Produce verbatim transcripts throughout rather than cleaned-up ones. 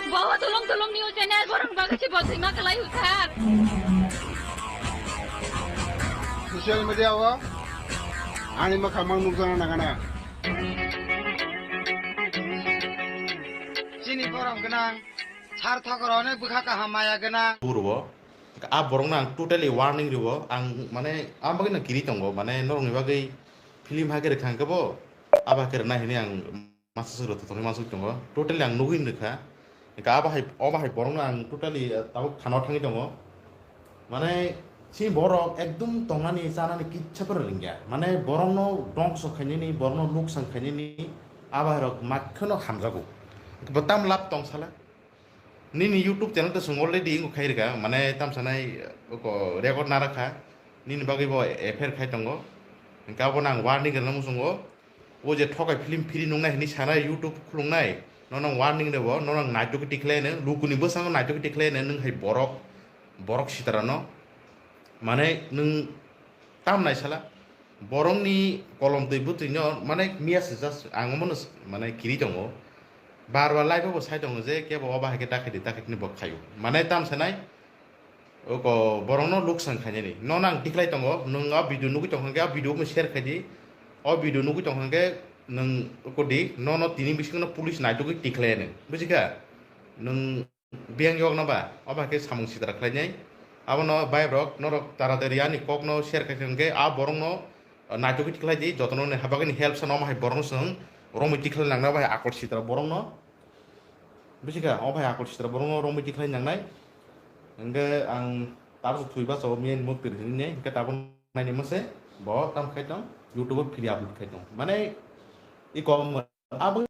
Bawa tolong tolong news channel borong bagwi se botwi ma kalai uthar. Social media o ani mwkhang mang nukjana nangana. Chini borok gwnang sar thokor onek bwkha kaham maya gwnang. Purbo a borokno ang totally warning ribo, ang mane ang bagwi no kiri tongo, mane norokni bagwi film hai khe rwkha hwnkhe bo abo hai khe rwnai hinwi ang masa swk rwtwi tongwi masa swk tongo, totally ang nugwi rwkha. Hwnkhe abo hai, obo hai borokno ang totally, uh, tabuk thana thangwi tongo. Mane chini borok ekdum tongnani chanani kitsa phano rwngya. Mane borokno dongso khainani, borokno luksan khainani abo hai rok makheno hamjago. Bo tam lab tong sala. Nini YouTube channel to sung already ingo khai rwkha, mane tam sanai, uh, ko record na rakha. Nini bagwi bo F I R khai tongo. Hwnkhe abo nang warning rwna muchungo. O je thokai film phiri nungnai hinwi sanai, YouTube khulungnai, nono warning rwbo, nono naitugwi tikhlai no, lukuni bwskango naitugwi tikhlai no, nwng hai borok, borok sitra no, mane nwng tam naisala, borokni kolom twi bwtwi no, mane miya se just ang omono s-, mane kiri tongo, bar bar live o bo sai tongo je kebo obo hai khe ta khaidi, ta khaidi hinwi bo khaio, mane tam sanai. Oko borokno luksan khainani. Nono ang tikhlai tongo, nwng a video nugwi tongkha khe a video bo share khaidi. O video nugwi tongkha khe nwng oko di, nono tini bisingno police naitugwi tikhlai nw. Bujikha? Nwng biyang yokno ba, obo hai khe samung sitra khlainai. Abono bhai rok, norok taratari ani kokno share khai khe a borokno naitugwi tikhlai di, jotono ni habagini help sa, omo hai borokno chwng romwi tikhlai nangna bai akol sitra borokno. Bujikha, omo hai akol sitra borokno romwi tikhlai nangnai. Hwnkhe ang tabuk thwi bacha o main mukti hinwi, hwnkhe tabuk naini mase bo tam khai tong, YouTube o free upload khai tong. Mane i kom abo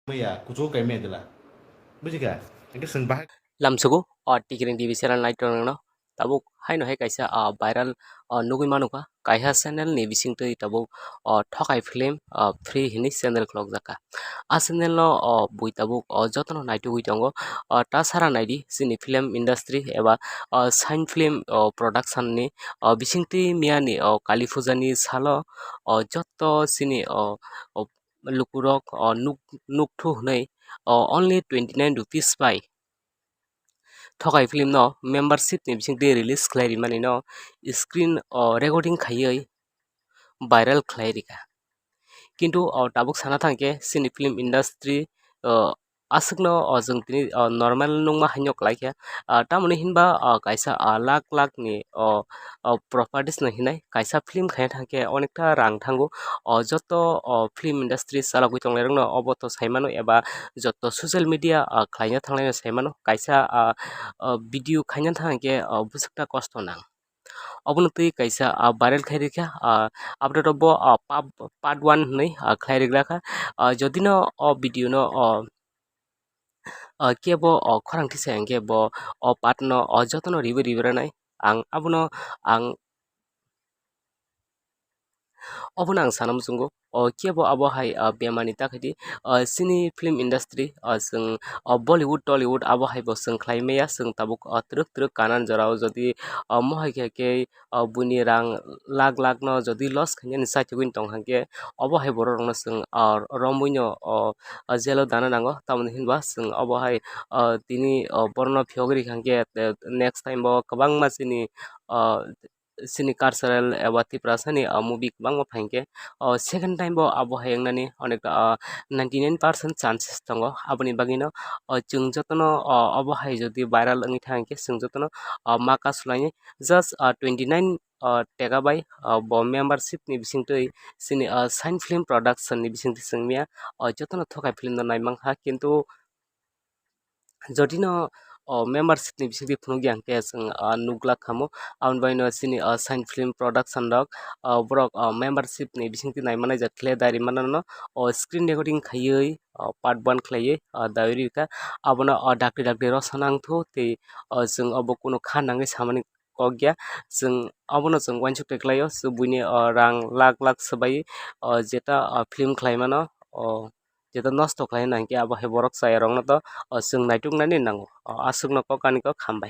maya kuchuk kai me dela. Bujikha? Hwnkhe chwng bahai Lamsugo, o Tikiring T V channel nai tong no. Tabuk haino hai kaisa, ah, viral, ah, nugwi mano kha. Kaisa channel ni bisingtwi tabuk, ah, Thokai Film, ah, Free hinwi channel khulokjak kha. A channel no, ah, bui tabuk, ah, jotono naitugwi tongo. Ah, ta sara naidi chini film industry eba, ah, Shine Film, ah, production ni, ah, bisingtwi miyani, ah, Kali Puja ni salo, ah, joto chini, ah, ah, lukurok, ah, nuk-, nukthu hwnwi, ah, only twenty nine rupees bai Thokai film no membership ni bisingtwi release khlai rimani no screen o recording khaiwi viral khlai rikha. Kintu o tabuk sana thangkhe chini film industry o aswkno o chwng tini o normal nungma haino kwlai kha. Ah, tamoni hinba, ah, kaisa, ah, lakh lakh ni o o properties no hinai kaisa film khaina thangkhe onekta rang thango. O joto o film industry chalogwi tongnairokno obo to saimano eba joto social media, ah, khlaina thanglaino saimano. Kaisa, ah, ah, video khaina thangkhe, ah, bwswkta kosto nang. Obono twi kaisa, ah, viral khai rikha, ah, update o bo, ah, pap-, part one hinwi, ah, khlai rikha. Ah, jodi no o video no, o ah, kebo, ah, khorang thisa hwnkhe bo o part no, ah, jotono riwi riwi rwnai. Ang abono ang, obono ang sana muchungo. O kebo abo hai, ah, bemani ta khaidi, ah, chini film industry, ah, chwng, ah, Bollywood, Tollywood abo hai bo chwng khlai maya, chwng tabuk, ah, twrwk twrwk kanan jorao jodi, ah, mohai khe khe o buini rang lakh lakh no jodi loss khainani chaithogwi tong kha khe, obo hai borok rokno chwng, ah, romwi no, o, o jail o dana nango, tamoni hinba chwng obo hai, o, tini, o, borokno phiyogwi rikha khe, eh, next time bo kwbangma chini, o, chini cultural eba Tiprasa ni, o, movie kwbangma phai khe, o, second time bo abo hai wngnani onek, o, ninety nine percent chances tongo. Aboni bagwi no, o, chwng jotono, o, obo hai jodi viral wngwi thang khe chwng jotono, o, ma kasulaini just, o, twenty nine o, tega bai, o, bo membership ni bisingtwi chini, o, Shine Film Production ni bisingtwi chwng mia, o, jotono Thokai film no nai mankha, kintu jodi no, o, membership ni bisingtwi phunukya hwnkhe chwng, o, nuk glak khamu. Aboni bagwi no chini, o, Shine Film Production rok, o, borok, o, membership ni bisingtwi nai manai jak khle diary manano, o, screen recording khaiwi, o, part one khlaiwi, o, diary rikha. Abono, o, dakti dakti rw sanang thu tei, o, chwng obo kunu kha nangwi samani kok ya. Chwng obono chwng uansuk twi khlaio, chwng buini, o, rang lakh lakh swbai, o, jeta, o, film khlai mano, o, jeta nosto khlai nang khe abo hai borok chaya rokno to, o, chwng naituk nani nango. O, aswkno kok ani kok hambai.